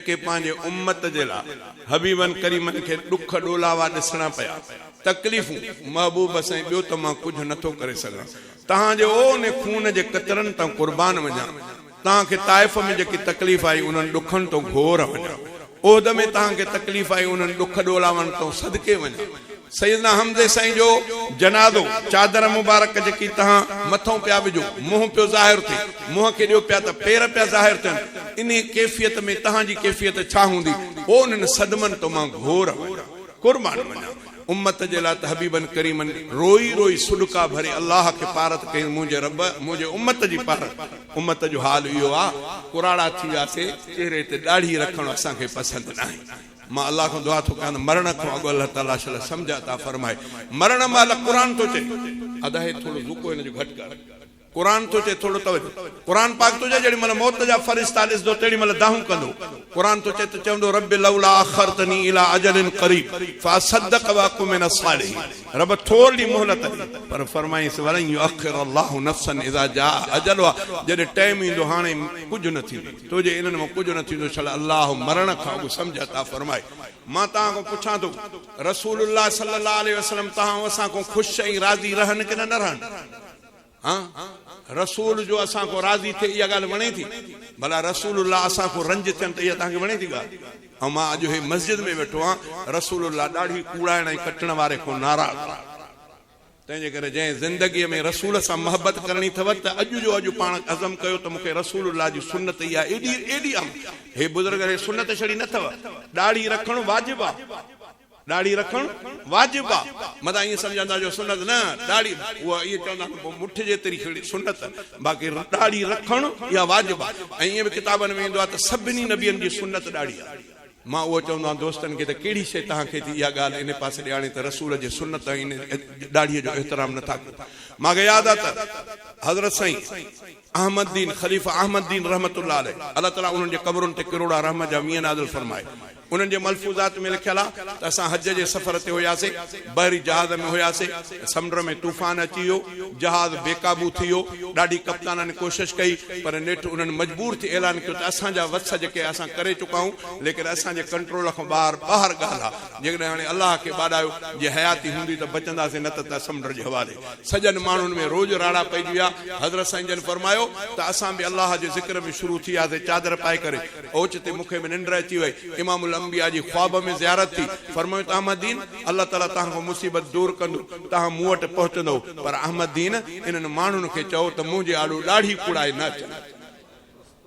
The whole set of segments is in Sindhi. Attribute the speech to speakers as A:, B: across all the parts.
A: جيڪي پنهنجي امت جي لاء حبيبن ڪريمن کي ڏک ڏولاوا ڏسڻا پيا، تڪليفون، محبوب سائين ٻيو ته مان ڪجهه نه ٿو ڪري سگهان، توهان جي ان خون جي قطرن تان قربان وڃان، توهان کي طائف ۾ جيڪي تڪليف آئي انهن ڏکن تون گهور وڃان، احد ۾ توهان کي تڪليف آئي انهن ڏک ڏولاون تون صدقي وڃان. سيدنا حمزي سائين جو جنازو، چادر مبارڪ جيڪي توهان مٿئون پيا وجهو، منهن پيو ظاهر ٿئي، منهن کي ڏيو پيا ته پير پيا ظاهر ٿين، انهي ڪيفيت ۾ توهان جي ڪيفيت ڇا هوندي؟ پوء انهن صدمن تون مان گهور وڃان، قربان وڃان. امت جي لاء ته حبيبن ڪريمن روئي روئي سڏڪا ڀري الله کي پارت ڪئي، منهنجي رب! منهنجي امت جي پارت. امت جو حال اهو آ، ڪراڙا ٿي وياسي، چهري تي ڏاڙهي رکڻ اسان کي پسند ناهي. مان الله کان دعا ٿو ڪيان ته مرڻ کان اڳ الله تعالي شل سمجهه عطا فرمائي. مرڻ مهل قرآن ٿو چئي، ادا هي ٿورو ذوقو هن جو گهٽ ڪر. قرآن ٿو چئي ٿورو توجه. قرآن پاڪ ٿو چئي جهڙي مهل موت جا فرشتا ڏسندو تهڙي مهل دانهون ڪندو. قرآن ٿو چئي ته چوندو رب لولا اخرتني الي اجل قريب فاصدق واڪن من الصالحين رب ٿورڙي مهلت ڏي. پر فرمائينس ولن يؤخر الله نفسا اذا جاء اجلها جڏهن ٽائيم ايندو هاڻي ڪجهه نه ٿيندو. تنهنجي انهن مان ڪجهه نه ٿيندو شل الله مرڻ کان اڳ سمجهه عطا فرمائي. مان توهان کان پڇان ٿو رسول الله صلي الله عليه وسلم توهان ۽ اسان کان خوش ۽ راضي رهن ڪي نه نه رهن؟ ها رسول جو اسان کان راضي ٿئي اها ڳالهه وڻي ٿي؟ ڀلا رسول الله اسان کان رنج ٿين ته اها توهان کي وڻي ٿي ڳالهه؟ ۽ مان اڄ هي مسجد ۾ ويٺو آهيان رسول الله ڏاڙهي ڪوڙائڻ ۽ ڪٽڻ واري کان ناراض آهي. تنهنجي ڪري جنهن زندگيء ۾ رسول سان محبت ڪرڻي اٿو ته اڄ جو اڄ پاڻ عزم ڪيو ته مون کي رسول الله جي سنت اها ايڏي ايڏي اهم هي بزرگ هي سنت ڇڙي نه اٿو ڏاڙهي رکڻ واجب آ ڏاڙهي رکڻ واجب آ متان ائين سمجهندا جو سنت نه ڏاڙهي اها ائين چوندا آهن پوء مٺ جيتري کڙي سنت باقي ڏاڙهي رکڻ اها واجب آ ۽ ائين به ڪتابن ۾ ايندو آ ته سڀني نبين جي سنت ڏاڙهي آ. مان اهو چوندو آهيان دوستن کي ته ڪهڙي شيء توهان کي ٿي اها ڳالهه ان پاسي ڏي آڻي ته رسول جي سنت ۽ ان ڏاڙهيء جو احترام نه ٿا ڪيو. مان کي ياد آهي ته حضرت سائين احمد دين خليفه احمد دين رحمة الله عليه الله تعالي انهن جي قبرن تي ڪروڙها رحمت جا مينهن نازل فرمائي انهن جي ملفوظات ۾ لکيل آهي ته اسان حج جي سفر تي هياسي بحري جهاز ۾ هياسي سمنڊ ۾ طوفان اچي ويو جهاز بي قابو ٿي ويو، ڏاڍي ڪپتانن ڪوشش ڪئي، پر نيٺ انهن مجبور ٿي اعلان ڪيو ته اسان جا وس جيڪي اسان ڪري چڪا آهيون، ليڪن اسان جي ڪنٽرول کان ٻاهر ٻاهر ڳالهه آ، جيڪڏهن هاڻي الله کي ٻاڏايو، جي حياتي هوندي ته بچنداسين نه ته ته سمنڊ جي حوالي. سڄن ماڻهن ۾ روڄ راڙا پئجي ويا. حضرت سائين جن فرمايو ته اسان به الله جي ذڪر ۾ شروع ٿي وياسين، چادر پائي ڪري. اوچتي مون کي به ننڊ اچي وئي. امام الانبياء جي خواب ۾ زيارت ٿي. فرمايو ته احمد دين! الله تعاليٰ توهان کان مصيبت دور ڪندو، توهان مون وٽ پهچندؤ، پر احمد دين! انهن ماڻهن کي چئو ته منهنجي آڏو ڏاڙهي ڪوڙائي نه اچن.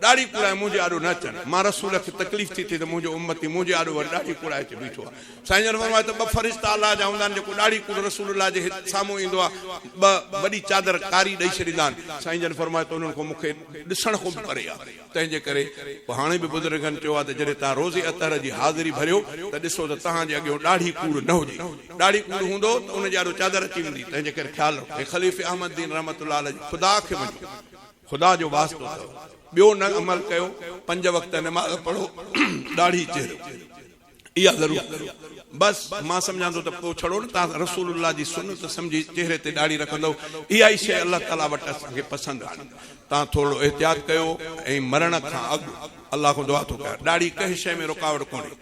A: ڏاڙهي ڪوڙائي منهنجي آڏو نه اچن. مان رسول کي تڪليف ٿي ٿئي ته منهنجو امتي منهنجي آڏو وري ڏاڙهي ڪوڙائي اچي بيٺو آهي. سائين جن فرمايو ته ٻه فرشتا الله جا هوندا آهن، جيڪو ڏاڙهي ڪوڙ رسول الله جي سامهون ايندو آهي، ٻه وڏي چادر ڪاري ڏئي ڇڏيندا آهن. سائين جن فرمايو ته انهن کان مون کي ڏسڻ کان به پري آهي. تنهن جي ڪري پوء هاڻي به بزرگن چيو آهي ته جڏهن توهان روضي اطهر جي حاضري ڀريو ته ڏسو ته توهان جي اڳيون ڏاڙهي ڪوڙ نه هجي. ڏاڙهي ڪوڙ هوندو ته ان جي آڏو چادر اچي ويندي. تنهن جي ڪري خيال رکو. هي خليفي احمد دين رحمة الله عليه جي خدا کي مڃو. خدا جو واسطو اٿو. ٻيو نه عمل ڪيو. پنج وقت نماز پڙهو. ڏاڙهي چهريو. اها ضرور ڪريو. بس مان سمجهان ٿو ته پوء ڇڙو نه توهان رسول الله جي سنت سمجهي چهري تي ڏاڙهي رکندؤ، اها ئي شيء الله تعاليٰ وٽ اسان کي پسند آهي. توهان ٿورڙو احتياط ڪيو ۽ مرڻ کان اڳ الله کان دعا ٿو ڪيان. ڏاڙهي ڪنهن شيء ۾ رڪاوٽ ڪونهي.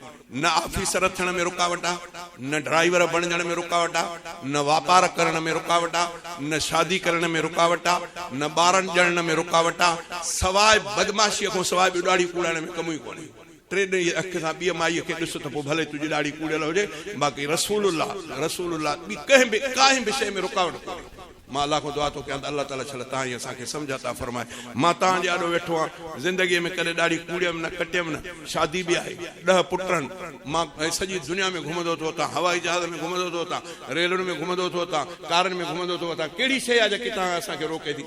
A: نه آفيسر ٿيڻ ۾ رڪاوٽ آ، نه ڊرائيور بڻجڻ ۾ رڪاوٽ آ، نه واپار ڪرڻ ۾ رڪاوٽ آ، نه شادي ڪرڻ ۾ رڪاوٽ آ، نه ٻارن ڄڻڻ ۾ رڪاوٽ آ، سواء بدمعاشيء کان سواء ٻيو ڏاڙهي ڪوڙائڻ ۾ ڪم ئي ڪونهي. ٽي ڏينهن اک سان ٻيء مائيء کي ڏس ته پوء ڀلي تنهنجي ڏاڙهي ڪوڙيل هجي، باقي رسول الله، رسول الله، ٻي ڪنهن به ڪانهن به شيء ۾ رڪاوٽ ڪونهي. مان الله کان دعا ٿو ڪيان ته الله تعاليٰ ڇل توهان ئي اسان کي سمجهه عطا فرمائي. مان توهان جي آڏو ويٺو آهيان، زندگيء ۾ ڪڏهن ڏاڙهي ڪوڙيم نه ڪٽيم نه، شادي به آهي، ڏهه پٽ آهن، مان سڄي دنيا ۾ گهمندو ٿو وتان، هوائي جهاز ۾ گهمندو ٿو وتان، ريلن ۾ گهمندو ٿو وتان، ڪارن ۾ گهمندو ٿو وتان، ڪهڙي شيء آهي جيڪي توهان اسان کي روڪي ٿي؟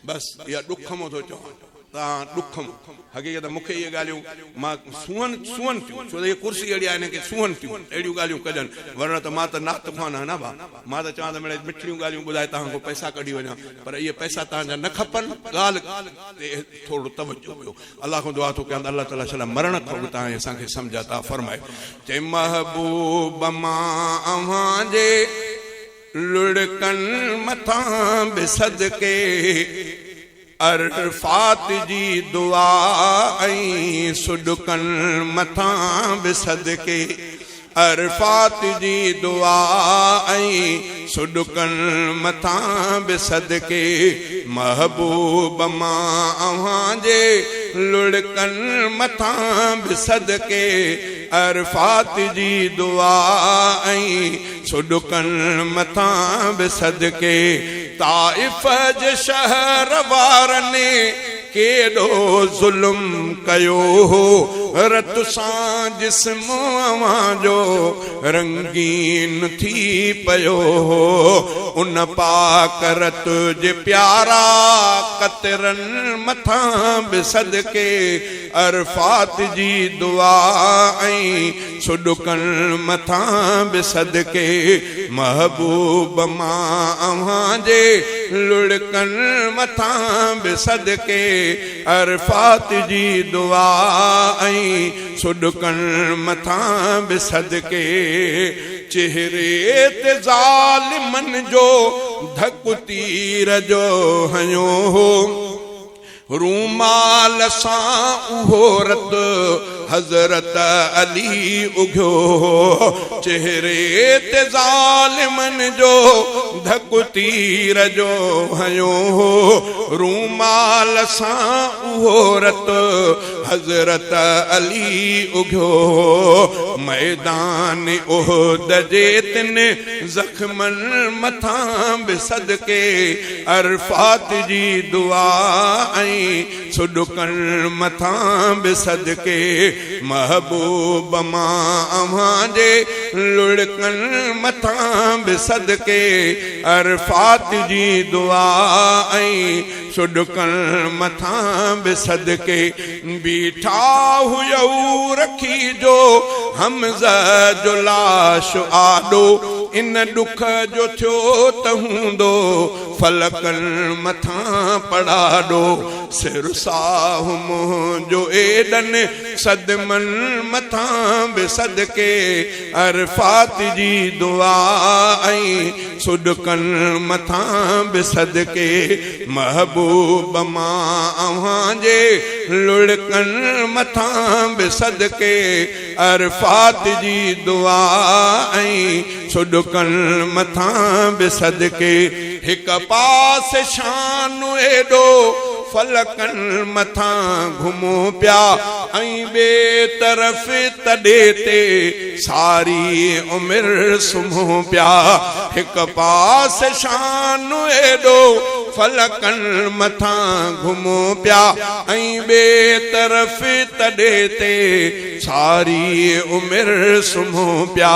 A: بس اها ڏک مون ٿو چوان تان ڏک مون حقيقت مون کي اهي ڳالهيون مان سونهن سونهن ٿيون ڇو ته هي ڪرسي اهڙي آهي هن کي سونهن ٿيون اهڙيون ڳالهيون ڪجن ورنه ته مان ته نعت خوان آهيان نه ڀا مان ته چوان ته مڙئي مٺڙيون ڳالهيون ٻڌائي توهان کان پئسا ڪڍي وڃان پر اهي پئسا توهان جا نه کپن ڳالهه تي ٿورڙو توجه ڪيو الله کان دعا ٿو ڪيان ته الله تعالي شل مرڻ کان اڳ توهان اسان کي سمجهه عطا فرمائي چي محبوب مان اوهان جي لڙڪن مٿان به صدقي. عرفات جي دعا ۽ سڏڪن مٿان به صدقي. عرفات جي دعا ۽ سڏڪن مٿان به صدقي. محبوب مان اوهان جي لڙڪن مٿان به صدقي. عرفات جي دعا ۽ سڏڪن مٿان به صدقي. طائف جي شهر وارن ڪيڏو ظلم ڪيو هو. رت سان جسم اوهان جو رنگين ٿي پيو هو. ان پاڪ رت جي پيارا قطرن مٿان به صدقي. عرفات جي دعا ۽ سڏڪن مٿان به صدقي. محبوب مان اوهان جي لڙڪن مٿان به صدقي. عرفات جي دعا ۽ سڏڪن مٿان به صدقي. چهري تي ظالمن جو ڌڪ تير جو هنيو هو. رومال سان اهو رت حضرت علي اگهيو هو. چهري تي ظالمن جو ڌڪ تير جو هنيو هو. رومال سان اهو رت حضرت علي اگهيو هو. ميدان احد جي تن زخمن مٿان به صدقي. عرفات جي دعا ۽ سڏڪن مٿان به صدقي. محبوب مان اوهان جي لڙڪن مٿان به صدقي. عرفات جي دعا ۽ سڏڪن مٿان به صدقي. بيٺا هيؤ رکي جو حمزه جو لاش آڏو. ان ڏک جو ٿيو ته هوندو فلڪن مٿان پڙاڏو. سر ساهه منهنجو ايڏن صدمن مٿان به صدقي. عرفات جي دعا ۽ سڏڪن مٿان به صدقي. محبوب مان اوهان جي لڙڪن مٿان به صدقي. عرفات جي دعا ۽ سڏڪن مٿان به صدقي. هڪ پاسي شان ايڏو فلڪن مٿان گهمون پيا ۽ ٻئي طرف تڏي تي ساري عمر سمهون پيا. هڪ پاسي شان ايڏو فلڪن مٿان گهمون پيا ۽ ٻئي طرف تڏي تي ساري عمر سمهون پيا.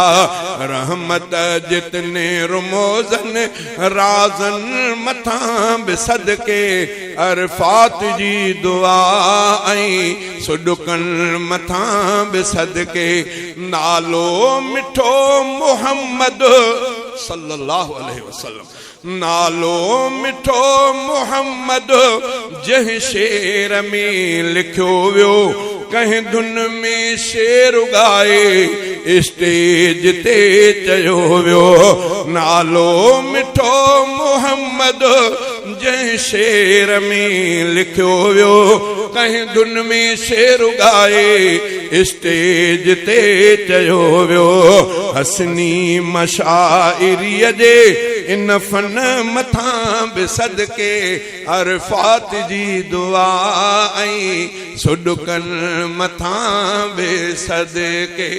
A: رحمت جتن رموزن رازن مٿان به صدقي. عرفات جي دعا ۽ سڏڪن مٿان به صدقي. نالو مٺو محمد صلي الله عليه وسلم. نالو مٺو محمد جنهن شعر ۾ لکيو ويو، ڪنهن ڌن ۾ شعر ڳائي اسٽيج تي چيو ويو. نالو مٺو محمد جنهن شعر ۾ لکيو ويو، ڪنهن ڌن ۾ شعر ڳائي اسٽيج تي چيو ويو. حسني مشاعريء جي ان فن مٿان به صدقي عرفات جي دعا ۽ سڏڪن مٿان به صدقي.